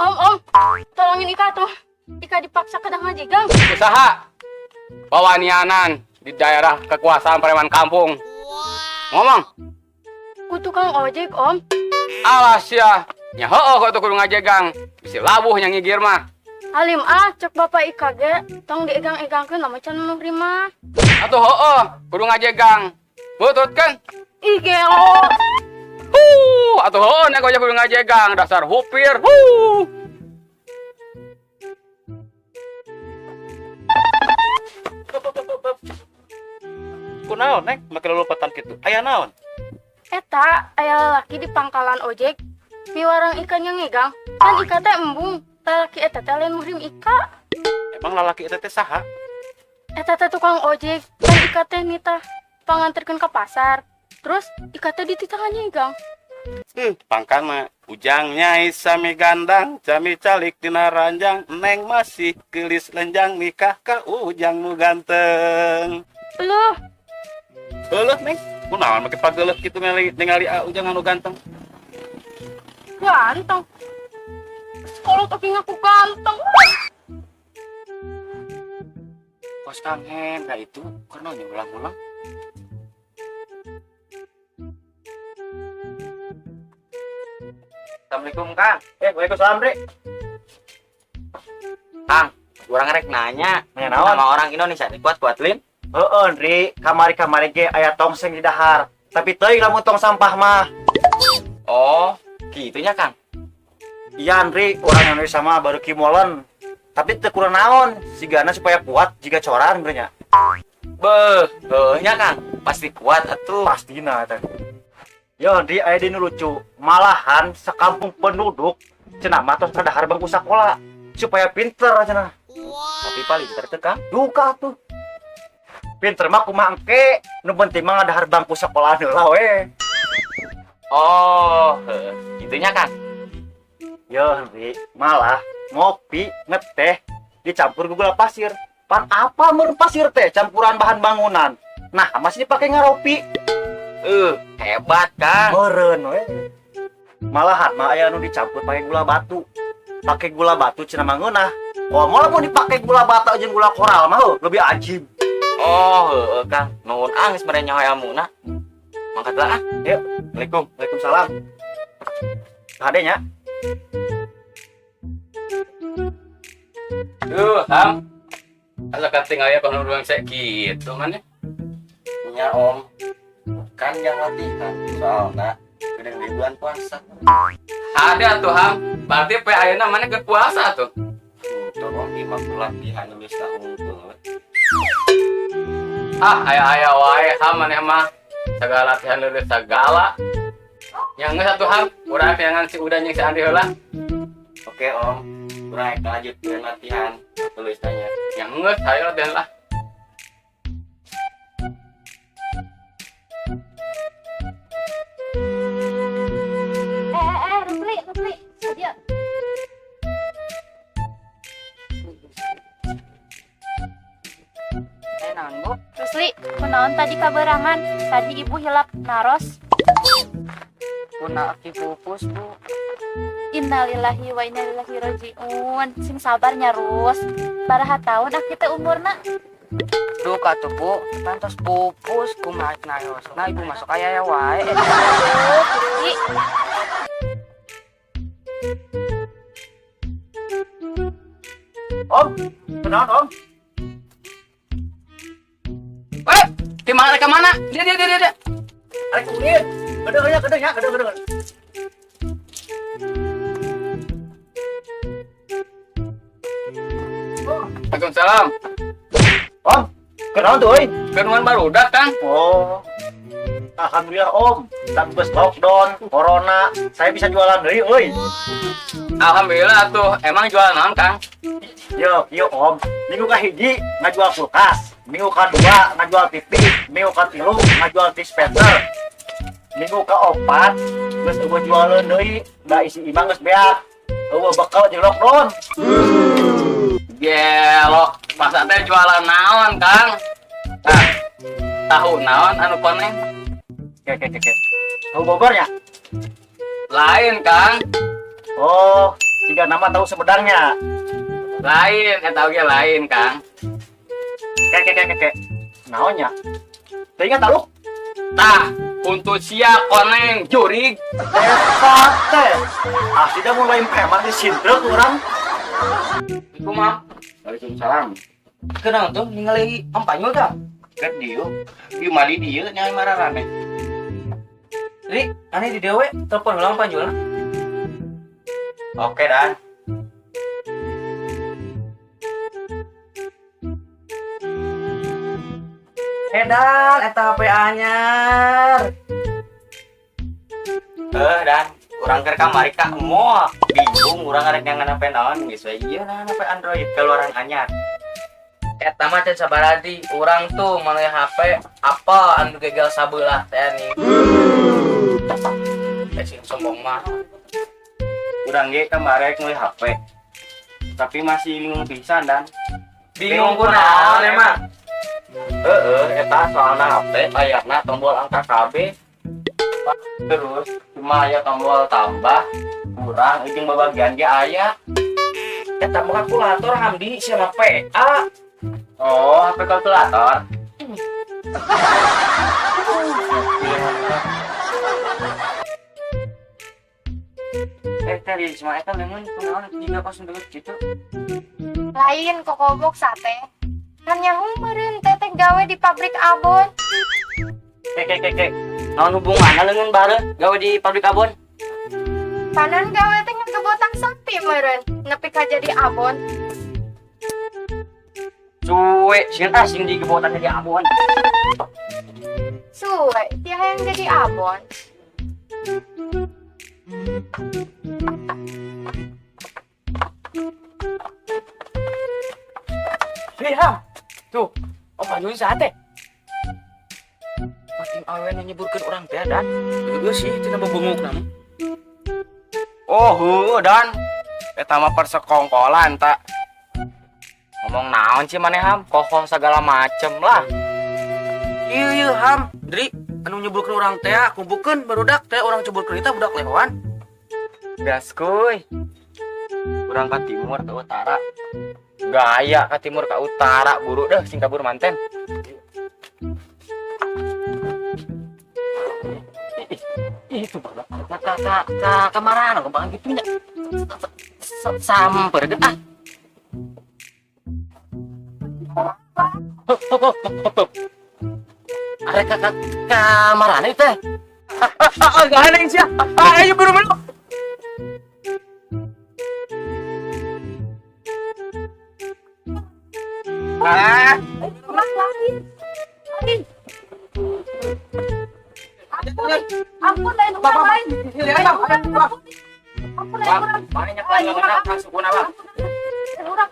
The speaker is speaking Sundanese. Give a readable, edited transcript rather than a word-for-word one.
Om, om, tolongin Ika tuh. Ika dipaksa kedah ngajegang. Usaha wawanianan di daerah kekuasaan preman kampung. Ngomong. Ku tukang ojek, om. Alas ya. Nya heueuh kok tuh kudu ngajegang. Bisi labuh nya ngigir mah. Halim ah, cek bapak Ika ge, tong diegang-egangkeun lama can muhrim mah. Atuh heueuh, kudu ngajegang. Butut kan? Ih, gelo. Huh, atuh heueuh nya kudu ngajegang, dasar hupir. Huh. Kunaon, Neng? Make lolopatan kitu. Aya naon? Eta, aya lalaki di pangkalan ojek. Miwarang Ika nyegegang. Kan Ika teh embung. Lalaki eta teh lain muhrim Ika. Emang lalaki eta teh saha? Eta teh tukang ojek. Kan Ika teh nitah panganterkeun ka pasar. Terus Ika teh dititah nyegang. Pangkan mah ujang nyai sami gandang, cami calik dina ranjang, Neng masih gelis lenjang nikah ka ujang nu ganteng. Euleuh. Euleuh, Neng. Kunaon make pageuleuh kitu ningali ujang anu ganteng? Ganteng. Sekolah tapi ngaku ganteng. Kos Kang Hendra itu karena ulang-ulang. Assalamualaikum, Kang. Waalaikumsalam, Ri. Kang, urang rek nanya. Nanya naon? Sama orang Indonesia kuat-kuat lin. Heeh, Ndri, kamari-kamari ge aya tongseng di dahar. Tapi teuing lamun tong sampah mah. Oh, gitunya, Kang. Iya, Ndri, orang Indonesia mah baru kimolen. Tapi teu kurang naon, sigana supaya kuat jiga coran nya. Beuh, heuh nya, Kang. Pasti kuat atuh. Pastina teh. Yo, Ndri, aya di nu lucu. Malahan sekampung penduduk cenah mah tos dahar bangku sakola supaya pinter cenah. Tapi paling teu, Kang. Duka tuh. Pinter mah kumaha engke, nu penting mah ngadahar bangku sekolah heula we. Oh, heuh, gitunya, Kang. Yo, Ndri, malah ngopi ngeteh dicampur ke gula pasir. Pan apa meureun pasir teh campuran bahan bangunan. Nah, masih dipakai ngaropi. Hebat, Kang. Meureun we. Malahan mah aya nu dicampur pakai gula batu. Pakai gula batu cenah mah ngeunah. Oh, malah mau dipakai gula batu jeung gula koral mah heuh, lebih ajib. Oh, heueuh, Kang. Nuhun ah geus mere nyaho ilmuna. Mangkat lah ah. Yuk. Assalamualaikum. Waalaikumsalam. Kade nya. Duh, Ham. Asa kating aya kono ruang sek kitu maneh. Nya, Om. Kan yang latihan soalna gede di bulan puasa. Ada tuh, Ham. Berarti pe ayeuna maneh keur puasa tuh. Tuh, Om, di mah latihan geus tahun we. Ah, aya-aya wae Ham maneh mah. Segala latihan leuleus segala. Yang geus atuh, Ham. Urang teangan si Udan jeung si Andri heula. Oke, Om. Urang rek lanjutkeun latihan tulis tanya. Yang geus hayo latihan lah. Rusli, Rusli. Dia. Naon, Bu? Rusli, kunaon tadi kaberangan? Tadi ibu hilap naros. Kuna aki pupus, Bu. Innalillahi wa inna ilaihi rajiun. Sing sabar nya, Rus. Baraha taun aki teh umurna? Duka tuh, Bu. Pantos pupus kumaha naros. Nah, ibu masuk aya ya wae. Aduh, Rusli. Om, kunaon, Om? Di mana ke mana? Dia dia dia dia. Arek ulin. Gedeng nya, gedeng nya, gedeng, gedeng. Waalaikumsalam. Om, kunaon tuh euy? Kenuan barudak, Kang. Oh. Alhamdulillah, Om. Tangges lockdown, corona, saya bisa jualan deui euy. Alhamdulillah tuh. Emang jualan naon, Kang? Yo, yo Om. Minggu kahiji ngajual kulkas, minggu kadua ngajual TV, minggu katilu ngajual dispenser. Minggu kaopat geus eueuh jualeun deui, da isi imah geus beak. Eueuh bekal jeung lockdown. Gelo, masa teh jualan naon, Kang? Nah, tahu naon anu koneng? Oke, oke, oke. Tahu Bogor ya? Lain, Kang. Oh, Jika nama tahu Sumedangnya. Lain, eta oge lain, Kang. Kek kek kek kek. Naonnya? Teu ingat taluk? Tah, untuk sia koneng jurig. Eta teh. Asli dah mulai preman di sintrek urang. Iku mah. Waalaikumsalam. Kenang tuh ningali Om Panyul tah. Ket dieu. Ieu mah di dieu nyai mararane. Ri, aneh di dewe telepon ulang Panyul. Oke, Dan. Edan, eta HP anyar. Dan urang keur kamari ka mall. Bingung urang arek nyangan HP naon geus we ieu nah HP Android keluaran anyar. Eta mah can sabaradi, urang tuh meuli HP Apple anu gagal sabelah teh nih. Eh sing sombong mah. Urang ge kamari meuli HP. Tapi masih bingung pisan, Dan. Bingung kunaon emang? Heeh, eta soalna HP layarna tombol angka KB. Terus cuma aya tombol tambah, kurang, jeung babagian ge aya. Eta mah kalkulator Hamdi sia mah PA. Oh, HP kalkulator. Tadi cuma eta leungeun kunaon jiga kos deukeut kitu. Lain kokobok sate. Kan nyaho meureun teteh gawe di pabrik abon. Kek kek kek kek. Naon hubunganna leungeun bareuh gawe di pabrik abon? Panan gawe teh ngegebotan sapi meureun nepi ka jadi abon. Suwe sieun ah sing digebotan jadi abon. Suwe tia hayang jadi abon. Hei Ham, tuh, Om Panyul sate. Makin awe nu nyeburkeun urang teh Dan. Geus sih cenah bebenguk nama. Oh, heueuh Dan. Eta mah persekongkolan tak. Ngomong naon sih maneh Ham, kokoh segala macem lah. Ieu ieu Ham, Dri, anu nyeburkeun urang teh kumpulkeun barudak teh urang ceburkeun eta budak lehoan. Gas kuy. Urang ka timur ke utara. Gaya ka timur ka utara buru deh sing kabur manten. Itu bapak ka kamarana kembang gitu nya. Samper ah. Hop hop hop hop. Arek ka kamarana itu teh. Ah gandeng sia. Ayo buru-buru. Ah, Lain. Lain. Ampun, ampun lain urang lain. Ampun lain urang. Banyak banget kasukuna, Bang. Urang.